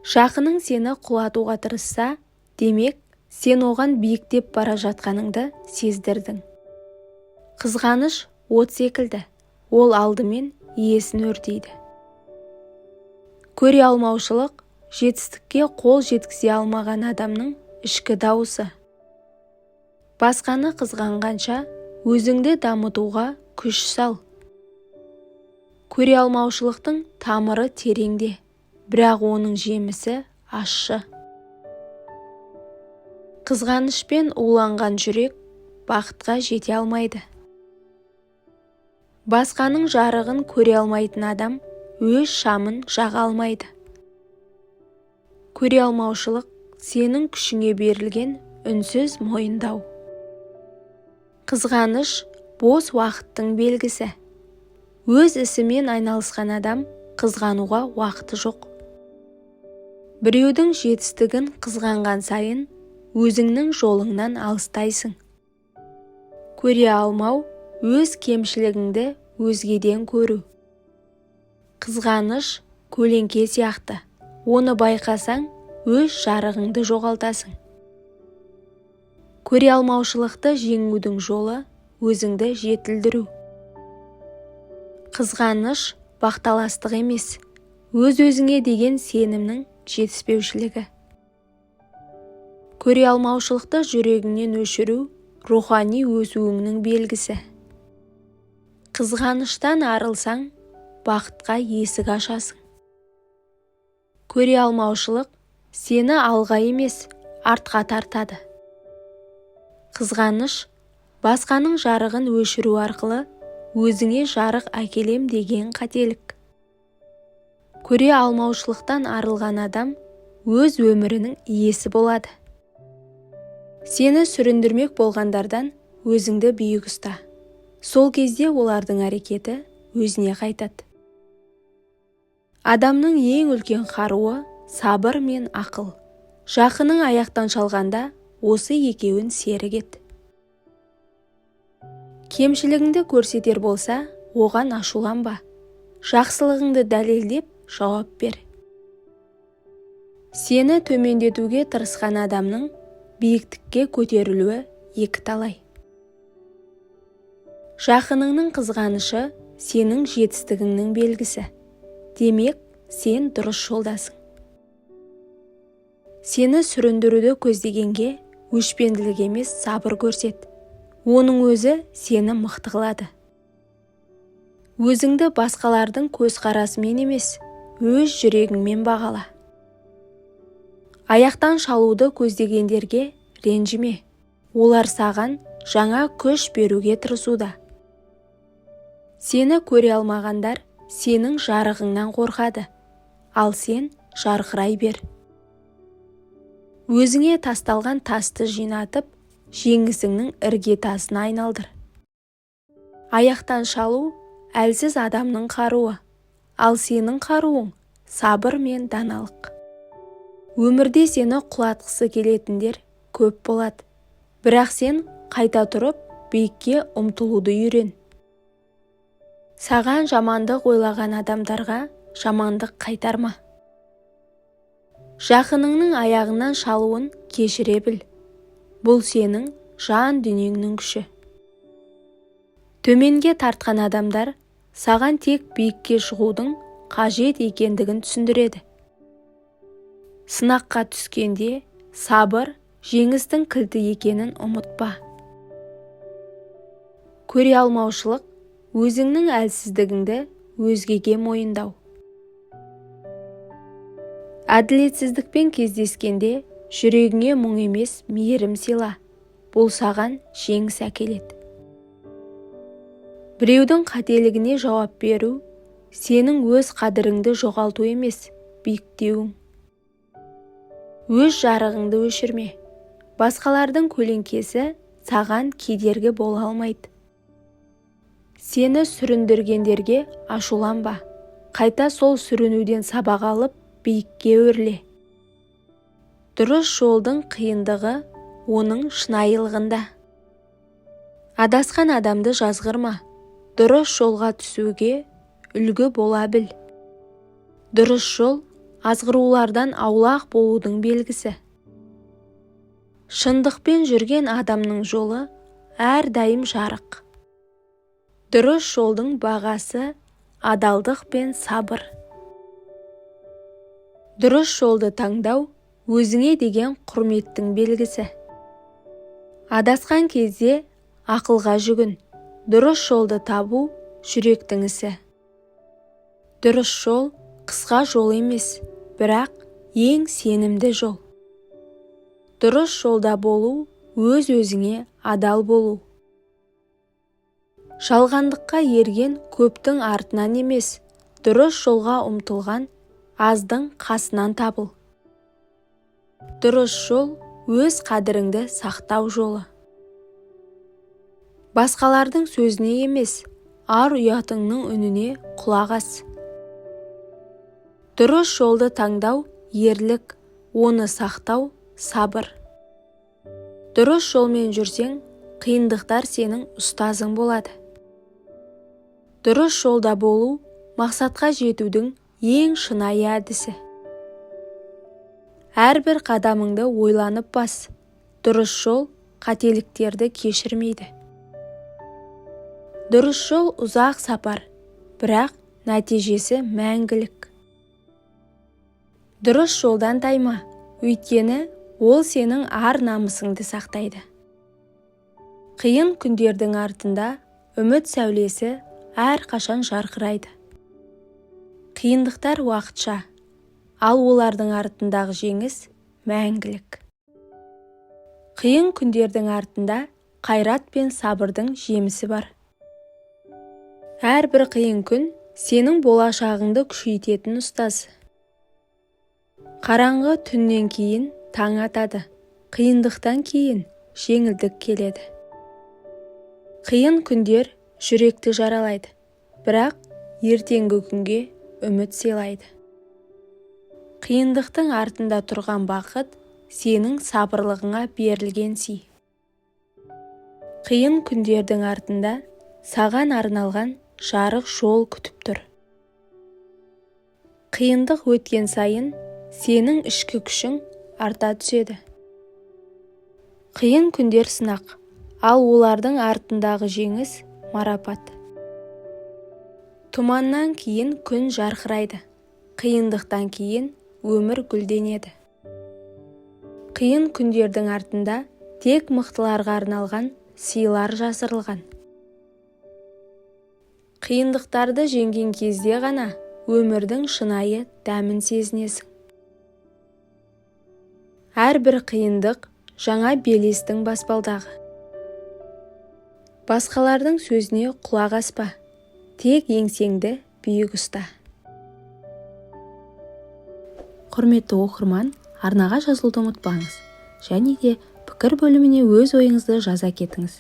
Жақының сені құлатуға тырысса, демек, сен оған биіктеп бара жатқаныңды сездірдің. Қызғаныш от секілді, ол алдымен иесін өртейді. Көре алмаушылық – жетістікке қол жеткізе алмаған адамның ішкі дауысы. Басқаны қызғанғанша, өзіңді дамытуға күш сал. Көре алмаушылықтың тамыры тереңде, бірақ оның жемісі ащы. Қызғанышпен уланған жүрек бақытқа жете алмайды. Басқаның жарығын көре алмайтын адам өз шамын жаға алмайды. Көре алмаушылық – сенің күшіңе берілген үнсіз мойындау. Қызғаныш – бос уақыттың белгісі. Өз ісімен айналысқан адам қызғануға уақыты жоқ. Біреудің жетістігін қызғанған сайын, өзіңнің жолыңнан алыстайсың. Көре алмау – өз кемшілігіңді өзгеден көру. Қызғаныш көлеңке сияқты, оны байқасаң, өз жарығыңды жоғалтасың. Көре алмаушылықты жеңудің жолы – өзіңді жетілдіру. Қызғаныш – бақталастық емес, өз-өзіңе деген сенімнің жетіспеушілігі. Көре алмаушылықты жүрегіңнен өшіру – рухани өсуіңнің белгісі. Қызғаныштан арылсаң, бақытқа есік ашасың. Көре алмаушылық сені алға емес, артқа тартады. Қызғаныш – басқаның жарығын өшіру арқылы өзіңе жарық әкелем деген қателік. Көре алмаушылықтан арылған адам өз өмірінің иесі болады. Сені сүріндірмек болғандардан өзіңді биік ұста, сол кезде олардың әрекеті өзіне қайтады. Адамның ең үлкен қаруы – сабыр мен ақыл. Жақының аяқтан шалғанда, осы екеуін серік ет. Кемшілігіңді көрсетер болса, оған ашуланба, жақсылығыңды дәлелдеп жауап бер. Сені төмендетуге тырысқан адамның биіктікке көтерілуі екіталай. Жақыныңның қызғанышы – сенің жетістігіңнің белгісі, демек, сен дұрыс жолдасың. Сені сүріндіруді көздегенге өшпенділік емес, сабыр көрсет, оның өзі сені мықты қылады. Өзіңді басқалардың көзқарасымен емес, өз жүрегіңмен бағала. Аяқтан шалуды көздегендерге ренжіме, олар саған жаңа күш беруге тырысуда. Сені көре алмағандар сенің жарығыңнан қорқады, ал сен жарқырай бер. Өзіңе тасталған тасты жинатып, жеңісіңнің іргетасына айналдыр. Аяқтан шалу – әлсіз адамның қаруы, ал сенің қаруың – сабыр мен даналық. Өмірде сені құлатқысы келетіндер көп болады, бірақ сен қайта тұрып, биікке ұмтылуды үйрен. Саған жамандық ойлаған адамдарға жамандық қайтарма. Жақыныңның аяғынан шалуын кешіре біл, бұл сенің жан дүниеңнің күші. Төменге тартқан адамдар саған тек биікке шығудың қажет екендігін түсіндіреді. Сынаққа түскенде сабыр жеңістің кілті екенін ұмытпа. Көре алмаушылық – өзіңнің әлсіздігіңді өзгеге мойындау. Әділетсіздікпен кездескенде, жүрегіңе мұң емес, мейірім сыйла, бұл саған жеңіс әкеледі. Біреудің қателігіне жауап беру – сенің өз қадіріңді жоғалту емес, биіктеуің. Өз жарығыңды өшірме, басқалардың көлеңкесі саған кедергі бола алмайды. Сені сүріндіргендерге ашуланба, қайта сол сүрінуден сабақ алып, биікке өрле. Дұрыс жолдың қиындығы оның шынайылығында. Адасқан адамды жазғырма, дұрыс жолға түсуге үлгі бола біл. Дұрыс жол Азғырулардан аулақ болудың белгісі. Шындықпен жүрген адамның жолы әрдайым жарық. Дұрыс жолдың бағасы адалдық пен сабыр. Дұрыс жолды таңдау өзіңе деген құрметтің белгісі. Адасқан кезде ақылға жүгін, дұрыс жолды табу жүректің ісі. Дұрыс жол қысқа жол емес, бірақ ең сенімді жол. Дұрыс жолда болу өз-өзіңе адал болу. Жалғандыққа ерген көптің артынан емес, дұрыс жолға ұмтылған аздың қасынан табыл. Дұрыс жол өз қадіріңді сақтау жолы. Басқалардың сөзіне емес, ар-ұятыңның үніне құлақ ас. Дұрыс жолды таңдау ерлік, оны сақтау сабыр. Дұрыс жолмен жүрсең, қиындықтар сенің ұстазың болады. Дұрыс жолда болу мақсатқа жетудің ең шынайы әдісі. Әрбір қадамыңды ойланып бас, дұрыс жол қателіктерді кешірмейді. Дұрыс жол ұзақ сапар, бірақ нәтижесі мәңгілік. Дұрыс жолдан тайма, өйткені ол сенің ар-намысыңды сақтайды. Қиын күндердің артында үміт сәулесі әрқашан жарқырайды. Қиындықтар уақытша, ал олардың артындағы жеңіс мәңгілік. Қиын күндердің артында қайрат пен сабырдың жемісі бар. Әрбір қиын күн сенің болашағыңды күшейтетін ұстаз. Қараңғы түннен кейін таң атады, қиындықтан кейін жеңілдік келеді. Қиын күндер жүректі жаралайды, бірақ ертеңгі күнге үміт сыйлайды. Қиындықтың артында тұрған бақыт сенің сабырлығыңа берілген сый. Қиын күндердің артында саған арналған жарық жол күтіп тұр. Қиындық өткен сайын сенің ішкі күшің арта түседі. Қиын күндер сынақ, ал олардың артындағы жеңіс марапат. Тұманнан кейін күн жарқырайды, қиындықтан кейін өмір гүлденеді. Қиын күндердің артында тек мықтыларға арналған сыйлар жасырылған. Қиындықтарды жеңген кезде ғана өмірдің шынайы дәмін сезінесің. Әрбір қиындық жаңа белестің баспалдағы. Басқалардың сөзіне құлақ аспа, тек еңсеңді биік ұста. Құрметті оқырман, арнаға жазылуды ұмытпаңыз және де пікір бөліміне өз ойыңызды жаза кетіңіз.